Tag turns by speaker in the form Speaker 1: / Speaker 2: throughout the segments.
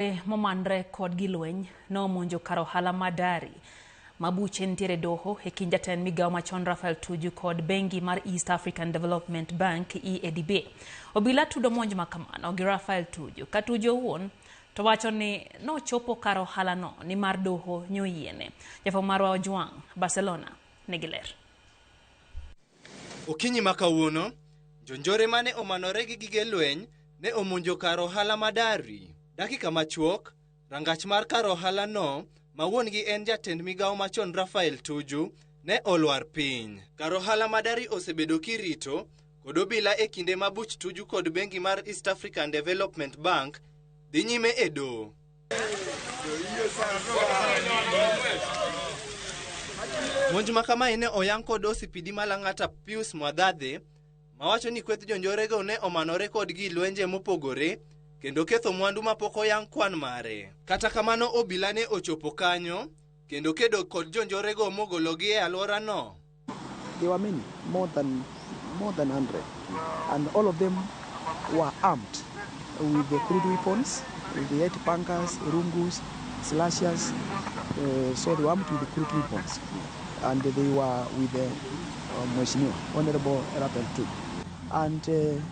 Speaker 1: Momanre kod gilweny nomonjo kar ohala ma Dari ma buche nitiere doho e kind jatend migawo machon Raphael Tuju kod bengi mar East African Development Bank EADB. Obila tudo monj ma kamano gi Raphael Tuju ka Tuju owuon to wacho ni nochopo kar ohalano nimar doho nyoyiene. Jafwambo marwa Ojwang' Barcelona nigi ler.
Speaker 2: Okinyi ma kawuono, jonjore mane omanore gi gige lweny ne omonjo kar ohala ma Dari. Dakika machuok, rangach mar kar ohala no, ma wuon-gi en jatend migawo machon Raphael Tuju, ne olwar piny. Kar ohala ma Dari osebedo kirito kod obila e kinde ma buch Tuju kod bengi mar East African Development Bank dhi nyime e doho. Monj ma kamae ne oyang kod OCPD ma Lang'ata Pius Mwadhadhe mawacho ni kweth jonjorego ne omanore kod gi lwenje mopogore kendo ketho mwandu mapok oyang kwan mare. Kata kamano obila ne ochopo kanyo kendo kedo kod jonjorego mogologi e alworano.
Speaker 3: There were many, more than 100, and all of them were armed with the crude weapons, with the eight pangas, rungus, slashers. So they were armed with the crude weapons, and they were with the Mheshimiwa, Honorable Raphael Tuju. And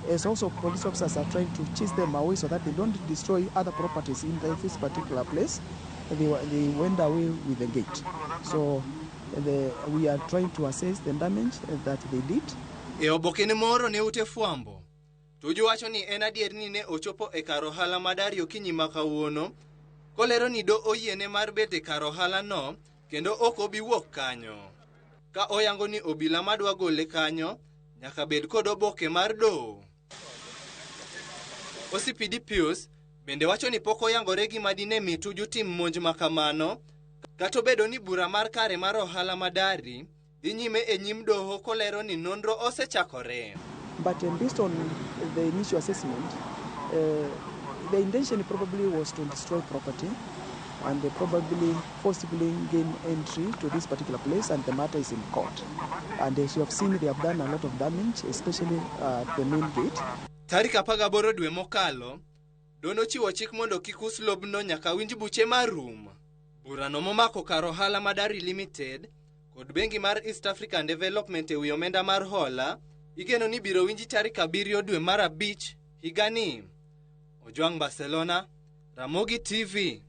Speaker 3: as also police officers are trying to chase them away so that they don't destroy other properties in this particular place, they went away with the gate. So we are trying to assess the damage that they did.
Speaker 2: E obokene moro ne ute fwambo, Tuju wacho ni en adier ni ne ochopo e kar ohala ma Dari okinyi ma kawuono, kolero ni do oyiene mar bet e kar ohala no kendo ok obi wuok kanyo. Ka oyango ni obila madwa gole kanyo nyaka bed kod oboke mar doho. OCPD Pius bende wacho ni pok oyangore gima dine mi Tuju tim monj ma kamano, kata obedo ni bura mar kare mar ohala ma Dari dhi nyime e nyim doho kolero ni nonro osechakore.
Speaker 3: But based on the initial assessment, the intention probably was to destroy property and they probably forcibly gain entry to this particular place, and the matter is in court. And as you have seen, they have done a lot of damage, especially at the main gate.
Speaker 2: Tarik 18 dwe mokalo, doho nochiwo chik mondo kik us lobno nyaka winj buche marum. Burano momako kar ohala ma Dari Limited kod bengi mar East African Development ewi omenda mar hola igeno ni biro winji tarik 7 dwe mar 5 higani. Ojwang Barcelona, Ramogi TV.